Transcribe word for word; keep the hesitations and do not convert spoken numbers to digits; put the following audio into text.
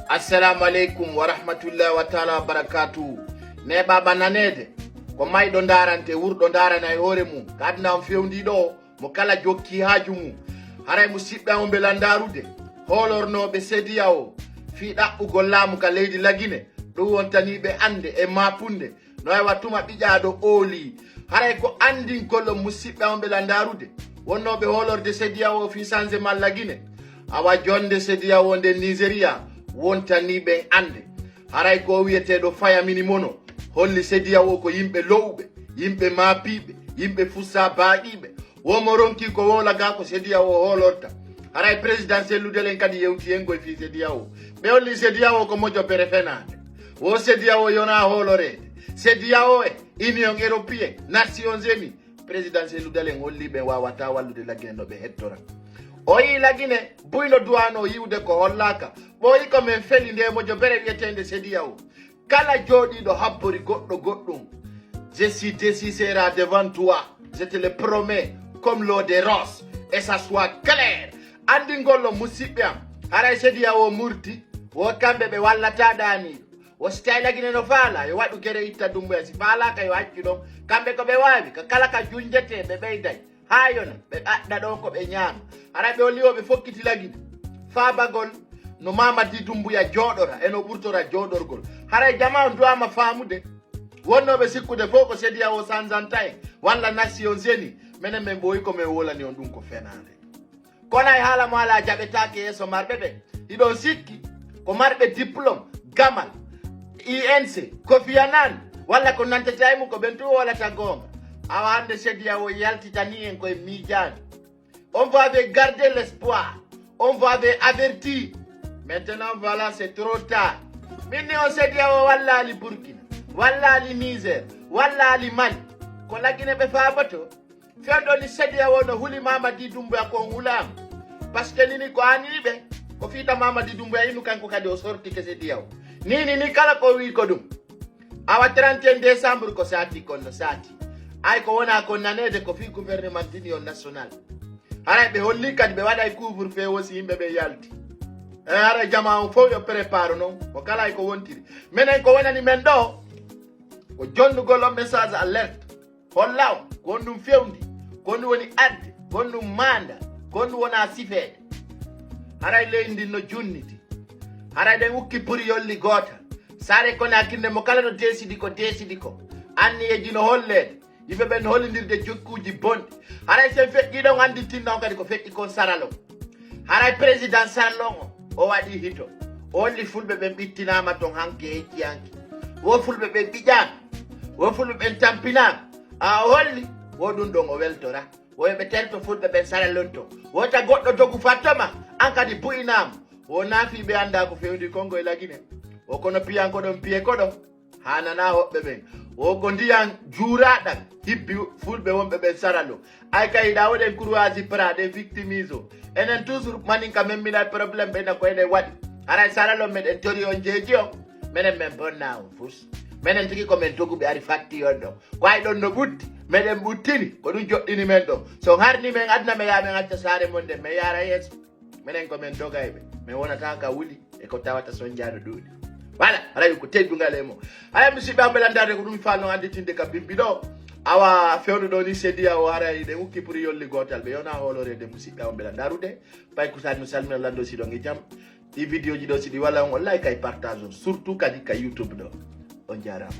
Assalamu aleykum wa rahmatullahi wa taala wa barakatuhu. Neeɓaaɓe naneede, ko mayɗo ndaarante, wuurɗo ndaarana e hoore mum. Ka aduna on fewndii ɗo, mo kala jokki haaju mum. Haray musiɓɓe am, on mbela ndaarude hoolornooɓe CEDEAO fii ɗaɓɓugol laamu ka leydi Lagine, ɗum wontanii ɓe annde e maapunde. No heewa tuma ɓiƴaaɗo oolii. Haray ko anndingol on musiɓɓe am, on mbela ndaarude wonnooɓe hoolorde CEDEAO fii changement Lagine. Awa jonnde CEDEAO nden Nigeria wontanii ɓen annde. Haray ko o wi'eteeɗo Fayamini Mono holli CEDEAO ko yimɓe lo'uɓe, yimɓe maapiiɓe, yimɓe fussa baaɗiiɓe. Wo mo ronki ko wowla gaa ko CEDEAO hoolorta. Haray président sellude len kadi yewti en koy fii CEDEAO. Ɓe holli CEDEAO ko mojo bere fenaande. Wo CEDEAO yonaa hooloreede. CEDEAO e Union Européenne, Nations Unies, président sellude len holli ɓe waawataa wallude Lagine no ɓe hettora. O yii Lagine buyno duwaano yi'ude ko hollaaka. Ɓooyi ko men feli nde mojo bere wi'eteende CEDEAO. Kala jooɗiiɗo habbori goɗɗo goɗɗum, je suis décisionnel devant toi, je te le promets, comme l'eau de rose, et ça soit clair. Anndingol on musiɓɓe am, haray CEDEAO murti, wo kamɓe ɓe wallataa ɗaaniiɗo. Wo si tawi Lagine no faala, yo waɗu gere itta Dumbuya, si faalaaka yo accu ɗon. Kamɓe ko ɓe waawi, ka kala ka junjetee ɓe ɓeyday. Haa yona, ɓe ɓaɗɗa ɗon ko ɓe ñaama. Haray ɓe holli wo ɓe fokkiti Lagine. Faabagol no Mamadi Dumbuya jooɗora, e no ɓurtora jooɗorgol. Haray jamaa on duwaama faamude. Wonnooɓe sikkude fow ko CEDEAO sanzanta en, walla Nations Unies, menen men ɓooyi ko men wolani on ɗum ko fenaande. Kono hay haala mo alaa jaɓetaake yeeso marɓe ɓen. Hiɗon sikki ko marɓe diplôme, gamal, I N C, Kofi Annan, walla ko nantata e mum ko ɓen tun wolata goonga. Awa hannde CEDEAO yaltitanii en koye miijaandi. On vous avait gardé l'espoir. On vous avait averti. Maintenant, voilà, c'est trop tard. Min ni on CEDEAO wallaali Burkina, wallaali Niger, wallaali Mali. Ko Lagine ɓe faaboto. Fewndo ni CEDEAO no huli Mamadi Dumbuya ko on hulaama. Parce que nini ko aniiɓe, ko fiita Mamadi Dumbuya inu kanko kadi o sortike CEDEAO. Nini ni kala ko wi ko ɗum. Awa trente et un décembre ko saati kon no saati. Ay ko wona kon naneede ko fii gouvernement d'union nationale. Haray ɓe holli kadi ɓe waɗay couvre-feu aussi yimɓe ɓe yalti. E haray jamaa on fow yo prépare non. Ko kala e ko wontiri. Menen ko wonani men ɗo, ko jonnugol on message alerte. Holla on, ko honɗum fewndi, ko honɗum woni adde, ko honɗum maanda, ko honɗum wona sifeede. Haray leydi ndin no junniti. Haray ɗen ukki puri yolli goota. Saare Konakiri nde mo kala no deesidi ko deesidi ko. Anniyeeji no holleede. Yimɓe ɓen no hollindirde jokkuuji bonɗi. Haray sen feƴƴi ɗon anndintinna on kadi ko feƴƴi kon saralon. Haray président saralon o, o waɗi hito. O holli fulɓe ɓen ɓittinaama ton hanki e hecci hanki. Wo fulɓe ɓen ɓiƴaama. Wo fulɓe ɓen tampinaama. A o holli, wo ɗum ɗon o weltora. Wo ɓe terto fulɓe ɓen saralon ton. Wota goɗɗo dogu fattoma, an kadi bu'inaama. Wo naafi ɓe anndaa ko fewndi Kongo e Lagine. Wo kono piyan ko ɗon piye ko ɗon. Haananaa hoɓɓe ɓen. Wo ko ndiyan juuraaɗan hibbi fulɓe wonɓe ɓen saralo. Ay kay ɗa woɗen kurwaaji pra ɗe victimise o. Enen toujours manin ka memminay problème ɓe na ko enen waɗi. Haray saralo meɗen tori on jeeji on. Menen men bonna on fus. Menen tigi ko men doguɓe ari fatti on ɗon. Ko ay ɗon no ɓutti. Meɗen ɓuttini. Ko ɗum joɗɗini men ɗon. So on harni men aduna me yaa men acca saare mon nden. Men yaara yeeso. Menen ko men dogayɓe. Men wonata ka wuli. E ko tawata sonjaano ɗuuɗi. Voilà, haray ko teddungal e mo. Haray musiɓɓe am ɓe landaade ko ɗum faalno annditinde ka bimbi ɗo. Awa fewndo ɗo ni CEDEAO haray ɗe ukki pour yolli gootal ɓe yona hooloreede musiɓɓe am ɓe landarude. Pay kusaani no salmina lando si ɗon e jam. Ɗi vidéo ji ɗo si ɗi wala on, on like ay partage on. Surtout kadi ka YouTube ɗo. On jaaraama.